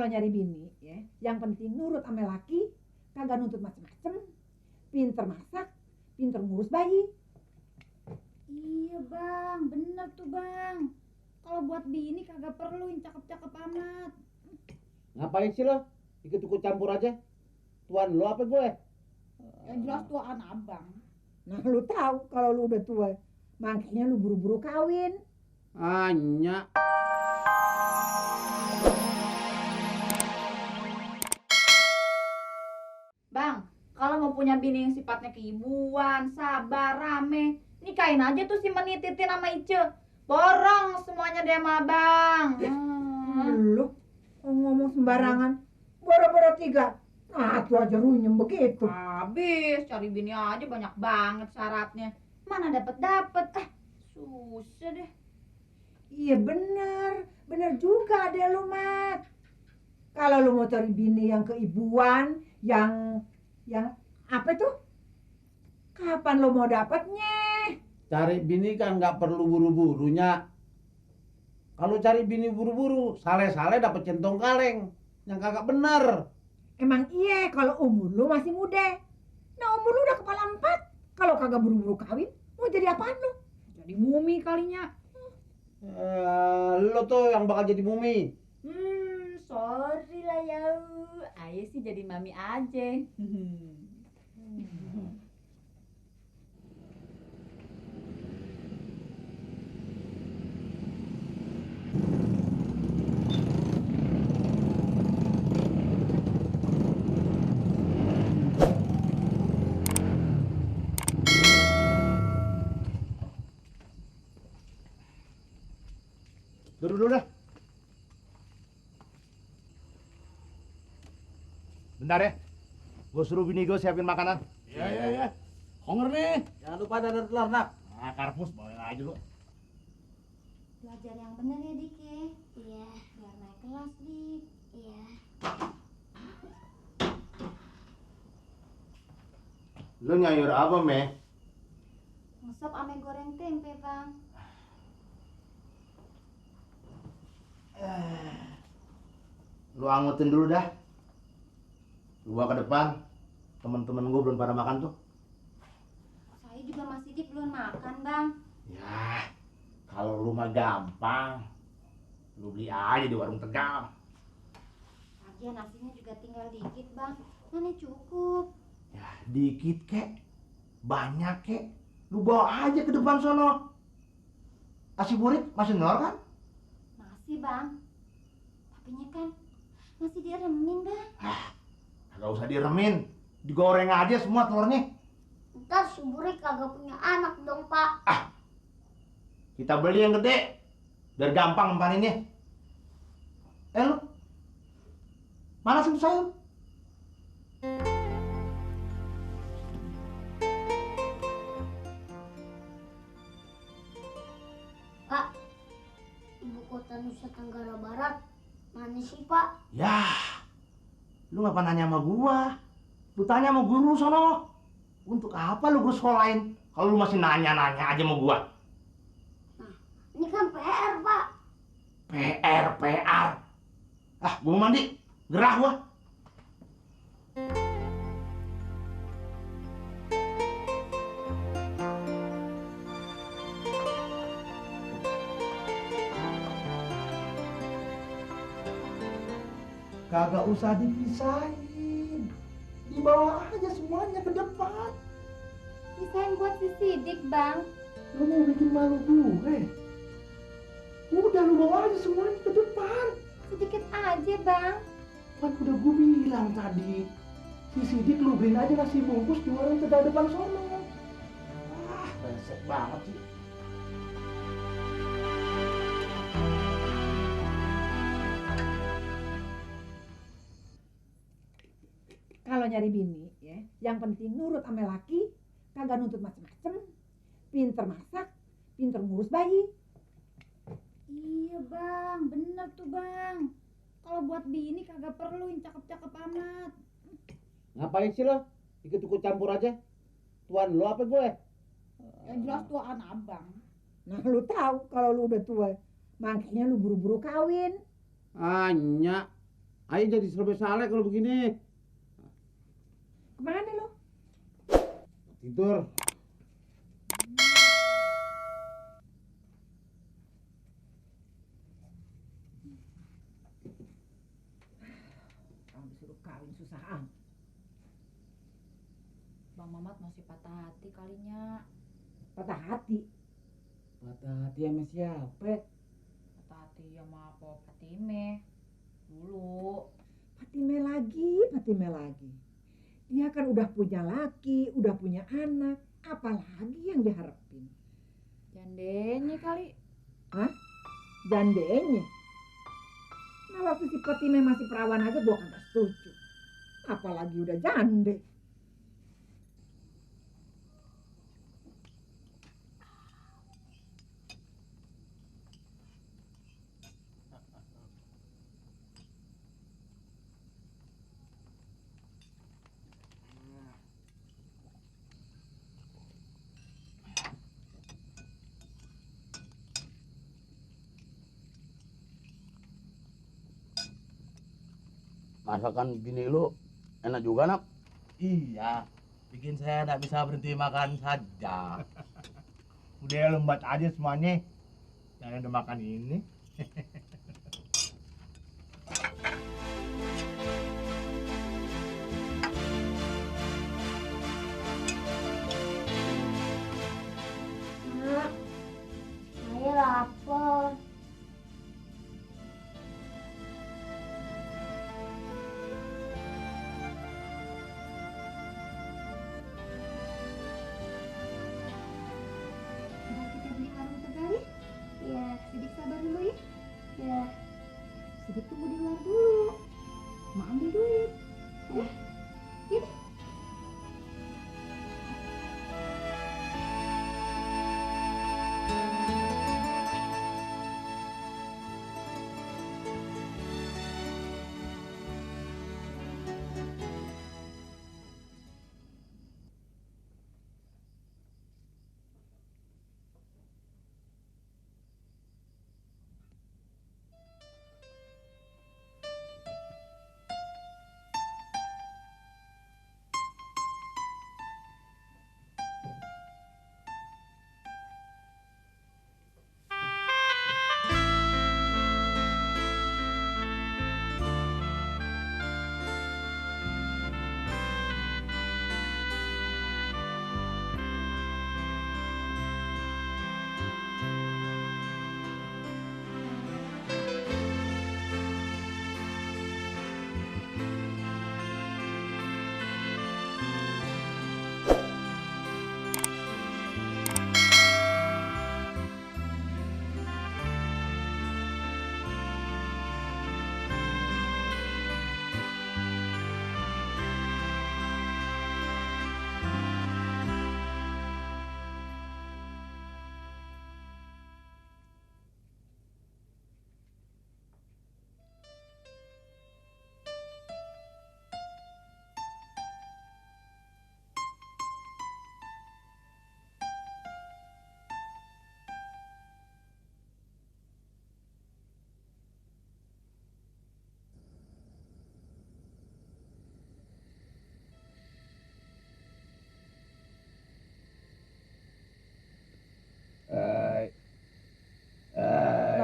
Kalau nyari bini ya, yang penting nurut sama laki, kagak nuntut macem-macem, pinter masak, pinter ngurus bayi. Iya bang, bener tuh bang. Kalau buat bini kagak perlu yang cakep-cakep amat. Ngapain sih lo? Ikut-ikut campur aja. Tuan lo apa gue? Yang jelas tuaan abang. Nah lu tahu kalau lu udah tua, makanya lu buru-buru kawin. Hanya. Bang, kalau mau punya bini yang sifatnya keibuan, sabar, rame, nikahin aja tuh si Menititin sama Ice. Borong semuanya deh sama abang. Lu ngomong sembarangan, boro-boro 3. Nah, tuh aja runyem begitu. Habis cari bini aja banyak banget syaratnya. Mana dapet. Susah deh. Iya bener juga ada lu Mat. Kalau lu mau cari bini yang keibuan, yang apa tuh? Kapan lu mau dapatnya? Cari bini kan nggak perlu buru-burunya. Kalau cari bini buru-buru, sale-sale dapet centong kaleng. Yang kagak bener. Emang iya kalau umur lu masih muda. Nah umur lu udah kepala 4. Kalau kagak buru-buru kawin, mau jadi apaan lu? Jadi mumi kalinya. Lo tuh yang bakal jadi mumi. Sorry lah ya. Ayo sih jadi mami aja. Duduk dulu dah. Bentar ya, gue suruh bini gue siapin makanan. Iya. Honger nih. Jangan lupa ada telur nak. Nah, karpus bawain aja lu. Belajar yang bener ya Dik ya. Iya, biar naik kelas Dik. Iya. Lu nyayur apa, Me? Ngesop ame goreng tempe bang. Lu angetin dulu dah. Lu bawa ke depan. Temen-temen gue belum pada makan tuh. Saya juga masih Dik belum makan bang. Ya, kalau lu mah gampang. Lu beli aja di warung Tegal. Lagian nasinya juga tinggal dikit bang. Mana cukup. Ya, dikit kek. Banyak kek. Lu bawa aja ke depan sono. Nasi burit masih nor kan? Masih bang. Tapinya kan masih diremin bang. Gak usah diremin. Digoreng aja semua telurnya. Ntar si Burik kagak punya anak dong pak. Kita beli yang gede. Biar gampang empaninnya. Lu. Mana sih sayur? Pak, ibu kota Nusa Tenggara Barat mana sih pak? Ya. Lu ngapa nanya sama gua? Lu tanya sama guru sono. Untuk apa lu gua sekolahin? Kalau lu masih nanya-nanya aja sama gua. Ini kan PR pak. PR. Gua mau mandi. Gerah gua. Kagak usah dipisahin. Dibawa aja semuanya ke depan. Pisahin buat si Sidik bang. Lu mau bikin malu gue? Udah lu bawa aja semuanya ke depan. Sedikit aja bang. Kan udah gue bilang tadi. Si Sidik lu beliin aja nasi bungkus di warung Tegal depan sono. Resek banget sih. Kalau nyari bini ya, yang penting nurut sama laki, kagak nuntut macem-macem, pinter masak, pinter ngurus bayi. Iya bang, bener tuh bang. Kalau buat bini kagak perlu yang cakep-cakep amat. Ngapain sih lo? Ikut-ikut campur aja. Tuan lo apa gue? Yang jelas tuaan abang. Nah lu tahu kalau lu udah tua, makanya lu buru-buru kawin. Hanya. Ayo jadi serba salah kalau begini. Kemana lo? Tidur. Kamu disuruh kawin susah amat. Bang Mamat masih patah hati kalinya. Patah hati. Patah hati sama siapa? Patah hati sama Po Fatime. Dulu. Fatime lagi. Dia kan udah punya laki, udah punya anak. Apalagi yang diharapin? Jandenya kali. Jandenya. Nah waktu si Fatime masih perawan aja gua kagak setuju. Apalagi udah jande. Masakan bini lu enak juga, Nak? Iya, bikin saya tidak bisa berhenti makan saja. Udah lembat aja semuanya. Jangan udah makan ini. Mak, saya lapar. Udah kita beli warung Tegali? Ya, Sidik sabar dulu ya. Ya, Sidik tunggu di luar dulu. Mak ambil duit. Ya, yuk.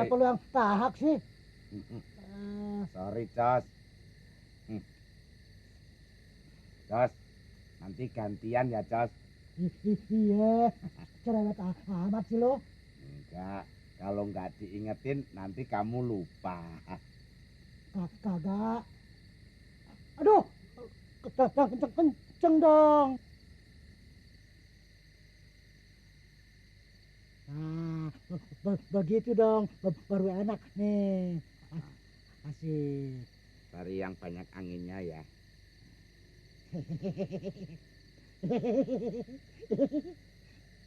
Kenapa lu yang tahak sih? Sorry, Cos. Cos, nanti gantian ya, Cos. Iya, cerewet amat sih lu. Enggak, kalau nggak diingetin nanti kamu lupa. Kagak. Aduh, kenceng dong. Nah, begitu dong, baru enak nih. Asik. Cari yang banyak anginnya ya.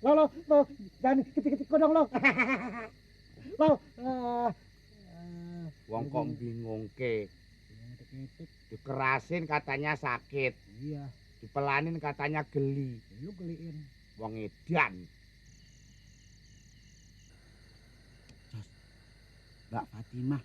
Lo, jangan ketik-ketik dong lo. Lo, Wong kok bingung ke? Dikerasin katanya sakit, Iya, dipelanin katanya geli. lu geliin. Wong edan. Mbak Fatimah,